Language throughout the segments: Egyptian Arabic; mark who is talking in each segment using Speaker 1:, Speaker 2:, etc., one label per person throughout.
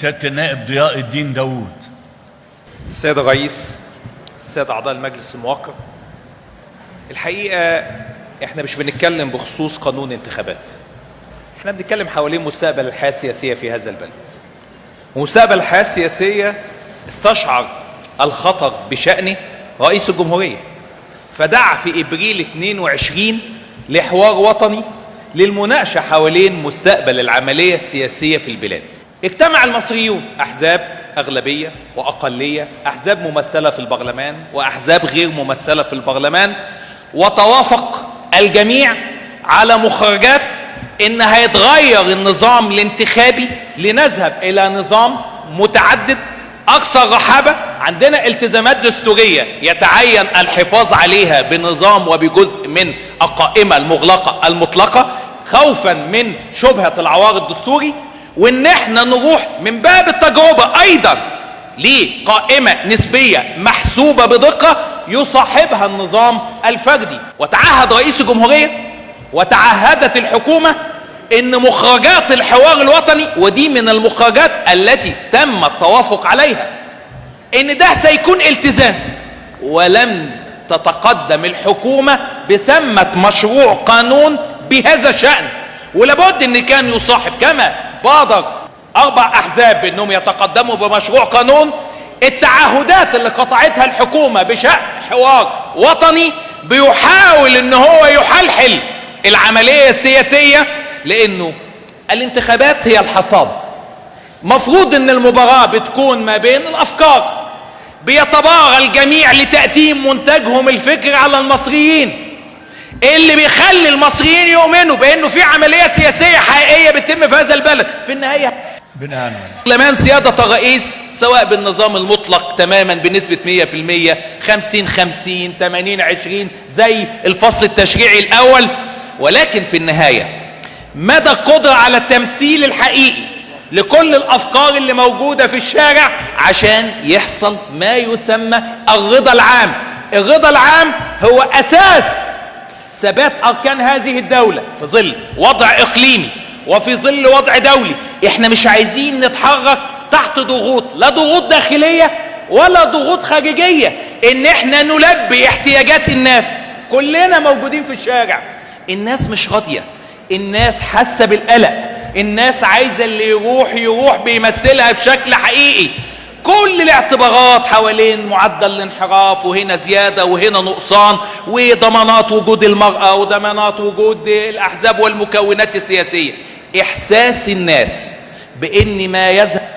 Speaker 1: سيادة النائب ضياء الدين داوود.
Speaker 2: السيد الرئيس، السادة أعضاء المجلس الموقر، الحقيقة احنا مش بنتكلم بخصوص قانون انتخابات، احنا بنتكلم حوالين مستقبل الحياة السياسية في هذا البلد. ومستقبل الحياة السياسية استشعر الخطر بشأنه رئيس الجمهورية، فدعا في إبريل 22 لحوار وطني للمناقشة حوالين مستقبل العملية السياسية في البلاد. اجتمع المصريون، أحزاب أغلبية وأقلية، أحزاب ممثلة في البرلمان وأحزاب غير ممثلة في البرلمان، وتوافق الجميع على مخرجات إن هيتغير النظام الانتخابي لنذهب إلى نظام متعدد أكثر رحابة. عندنا التزامات دستورية يتعين الحفاظ عليها بنظام وبجزء من القائمة المغلقة المطلقة خوفا من شبهة العوار الدستوري، وإن احنا نروح من باب التجربة أيضا لقائمة نسبية محسوبة بدقة يصاحبها النظام الفردي. وتعهد رئيس الجمهورية وتعهدت الحكومة إن مخرجات الحوار الوطني، ودي من المخرجات التي تم التوافق عليها، إن ده سيكون التزام، ولم تتقدم الحكومة بسمة مشروع قانون بهذا الشأن. ولابد إن كان يصاحب، كما بادر 4 أحزاب بأنهم يتقدموا بمشروع قانون، التعهدات اللي قطعتها الحكومة بشأن حوار وطني بيحاول إن هو يحلحل العملية السياسية، لأنه الانتخابات هي الحصاد. مفروض إن المباراة بتكون ما بين الأفكار، بيتبارى الجميع لتقديم منتجهم الفكري على المصريين، اللي بيخلي المصريين يؤمنوا بأنه في عملية سياسية حقيقية بتتم في هذا البلد. في النهاية
Speaker 1: بناء على
Speaker 2: برلمان سيادة الرئيس، سواء بالنظام المطلق تماما بنسبة 100%، 50-50، 80-20 زي الفصل التشريعي الأول، ولكن في النهاية مدى القدرة على التمثيل الحقيقي لكل الأفكار اللي موجودة في الشارع عشان يحصل ما يسمى الرضا العام. الرضا العام هو أساس ثبات أركان هذه الدولة في ظل وضع إقليمي وفي ظل وضع دولي. احنا مش عايزين نتحرك تحت ضغوط، لا ضغوط داخلية ولا ضغوط خارجية، ان احنا نلبي احتياجات الناس. كلنا موجودين في الشارع، الناس مش راضية، الناس حاسة بالقلق، الناس عايزة اللي يروح يروح بيمثلها بشكل حقيقي. كل الاعتبارات حوالين معدل الانحراف، وهنا زيادة وهنا نقصان، وضمانات وجود المرأة وضمانات وجود الأحزاب والمكونات السياسية. إحساس الناس بإن ما يذهب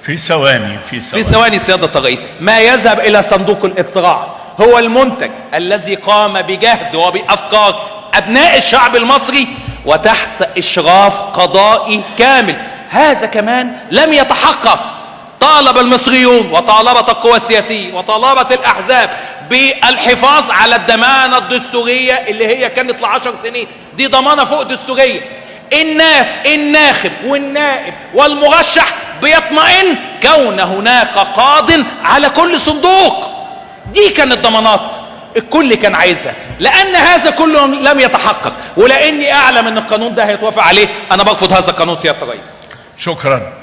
Speaker 1: في ثواني، في ثواني،
Speaker 2: في ثواني سيادة الرئيس، ما يذهب إلى صندوق الاقتراع هو المنتج الذي قام بجهد وبأفكار أبناء الشعب المصري وتحت إشراف قضائي كامل. هذا كمان لم يتحقق. طالب المصريون وطالبت القوى السياسية وطالبت الأحزاب بالحفاظ على الضمانة الدستورية اللي هي كانت ل10 سنين، دي ضمانة فوق دستورية. الناس، الناخب والنائب والمرشح بيطمئن كون هناك قاض على كل صندوق. دي كانت ضمانات الكل كان عايزها، لأن هذا كله لم يتحقق، ولأني أعلم أن القانون ده هيتوافق عليه أنا برفض هذا القانون سيادة الرئيس.
Speaker 1: شكرا.